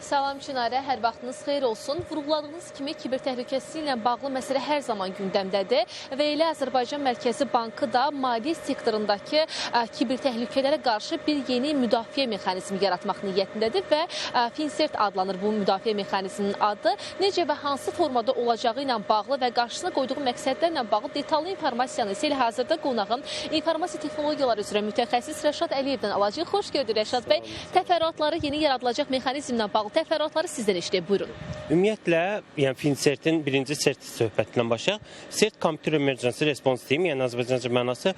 Salam Çinarə, hər vaxtınız xeyir olsun. Vurğuladığınız kimi kiber təhlükəsizliyi ilə bağlı məsələ hər zaman gündəmdədir və elə Azərbaycan Mərkəzi Bankı da maliyyə sektorundakı kiber təhlükələrə qarşı bir yeni müdafiə mexanizmi yaratmaq niyyətindədir və FinCERT adlanır bu müdafiə mexanizminin adı. Necə və hansı formada olacağı ilə bağlı və qarşısına qoyduğu məqsədlərlə bağlı detallı informasiyanı isə elə hazırda qonağım informasiya texnologiyaları üzrə mütəxəssis Rəşad Əliyevdən alacağıq. Xoş gördük Rəşad bəy. Təfərrüatları yeni yaradılacaq mexanizmlə bağlı təfərrüatları sizdən eşidək. Buyurun. Ümumiyyətlə, yəni FinCERT-in birinci CERT söhbətindən başlayaq. CERT Computer Emergency Response Team, yəni Azərbaycanca mənası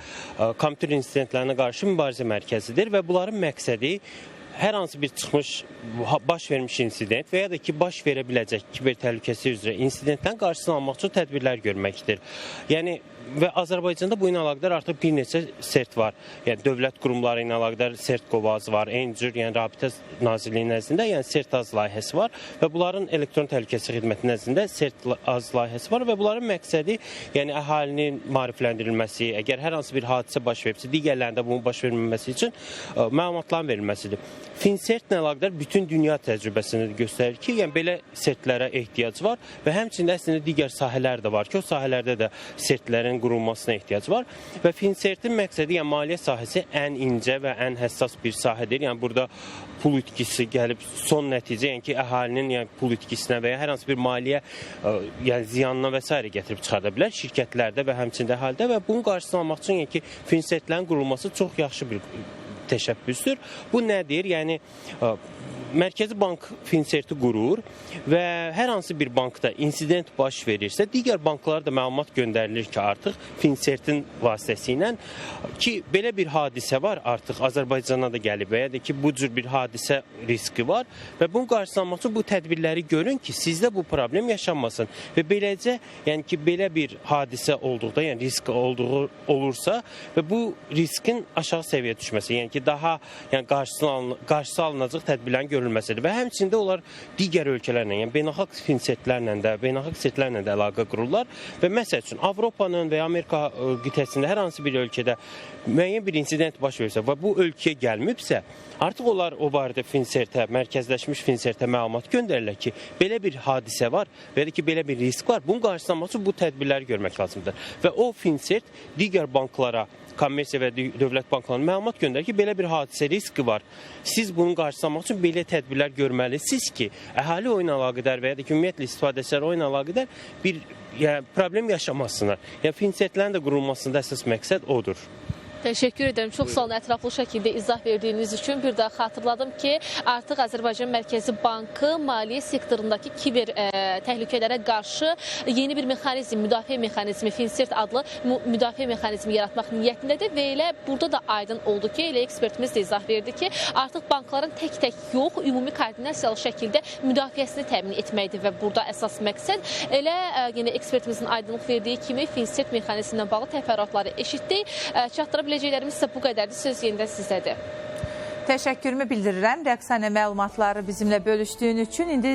kompüter insidentlərinə qarşı mübarizə mərkəzidir və bunların məqsədi hər hansı bir çıxmış, baş vermiş insident və ya da ki, baş verə biləcək kiber təhlükəsi üzrə insidentlərin qarşısını almaq üçün tədbirlər görməkdir. Yəni və Azərbaycanda bu ilə əlaqədar artıq bir neçə CERT var. Yəni dövlət qurumları ilə əlaqədar CERT qovazı var. Eyni cür, yəni Rabitə Nazirliyi nəzdində, yəni CERT-AZ layihəsi var və bunların elektron təhlükəsizlik xidməti nəzdində CERT-AZ layihəsi var və bunların məqsədi, yəni əhalinin maarifləndirilməsi, əgər hər hansı bir hadisə baş veribsə, digərlərində bunun baş verməməsi üçün məlumatların verilməsidir. FinCERT-lə əlaqədar bütün dünya təcrübəsini göstərir ki, yəni belə CERT-lərə ehtiyac var və həmçinin əslində digər sahələr də var ki, o sahələrdə də CERT-lərin qurulmasına ehtiyac var və FinCERT-in məqsədi, yəni maliyyə sahəsi ən incə və ən həssas bir sahədir. Yəni burada pul itkisi gəlib son nəticə, yəni ki, əhalinin yəni pul itkisinə və ya hər hansı bir maliyyə yəni ziyanına və sairə gətirib çıxarda bilər şirkətlərdə və həmçinin əhalidə və bunun qarşısını almaq üçün yəni ki, FinCERT-lərin qurulması çox yaxşı bir təşəbbüsdür. Bu nədir? Yəni Mərkəzi Bank FinCERT-i qurur və hər hansı bir bankda insident baş verirsə, digər banklara da məlumat göndərilir ki, artıq FinCERT-in vasitəsilə ki, belə bir hadisə var, artıq Azərbaycana da gəlib və ya da ki, bu cür bir hadisə riski var və bunun qarşısını almaq üçün bu tədbirləri görün ki, sizdə bu problem yaşanmasın və beləcə, yəni ki, belə bir hadisə olduqda, yəni risk olduğu olursa və bu riskin aşağı səviyyəyə düşməsi, yəni ki, daha yəni qarşısı alınacaq tədbirlərin görülməsidir və həmçinin də onlar digər ölkələrlə, yəni beynəlxalq FinCERT-lərlə də, beynəlxalq CERT-lərlə də əlaqə qururlar və məsəl üçün Avropanın və ya Amerika qitəsində hər hansı bir ölkədə müəyyən bir insident baş versə və bu ölkəyə gəlmibsə, artıq onlar o barədə FinCERT-ə, mərkəzləşmiş FinCERT-ə məlumat göndərirlər ki, belə bir hadisə var və ya da ki, belə bir risk var. Bunun qarşısını almaq üçün bu tədbirləri görmək lazımdır. Və o FinCERT digər banklara, kommersiya və dövlət banklarına məlumat göndərir ki, belə bir hadisə riski var. Siz bunun qarşısını almaq üçün belə tədbirlər görməlisiniz ki, əhali o ilə əlaqədar və ya da ki, ümumiyyətlə istifadəçilər o ilə əlaqədar bir yəni, problem yaşamasınlar. Yəni FinCERT-lərin də qurulmasında əsas məqsəd odur. Təşəkkür edirəm. Çox sağ olun ətraflı şəkildə izah verdiyiniz üçün. Bir daha xatırladım ki, artıq Azərbaycan Mərkəzi Bankı maliyyə sektorundakı kiber təhlükələrə qarşı yeni bir mexanizm, müdafiə mexanizmi, FinCERT adlı müdafiə mexanizmi yaratmaq niyyətindədir və elə burada da aydın oldu ki, elə ekspertimiz də izah verdi ki, artıq bankların tək-tək yox, ümumi koordinasiyalı şəkildə müdafiəsini təmin etməkdir və burada əsas məqsəd elə yenə ekspertimizin aydınlıq verdiyi kimi FinCERT mexanizmi ilə bağlı təfərrüatları eşitdik. Çatdıra biləcəklərimiz isə bu qədərdir. Söz yenidən sizdədir. Təşəkkürümü bildirirəm. Rəqsanə məlumatları bizimlə bölüşdüyün üçün. İndi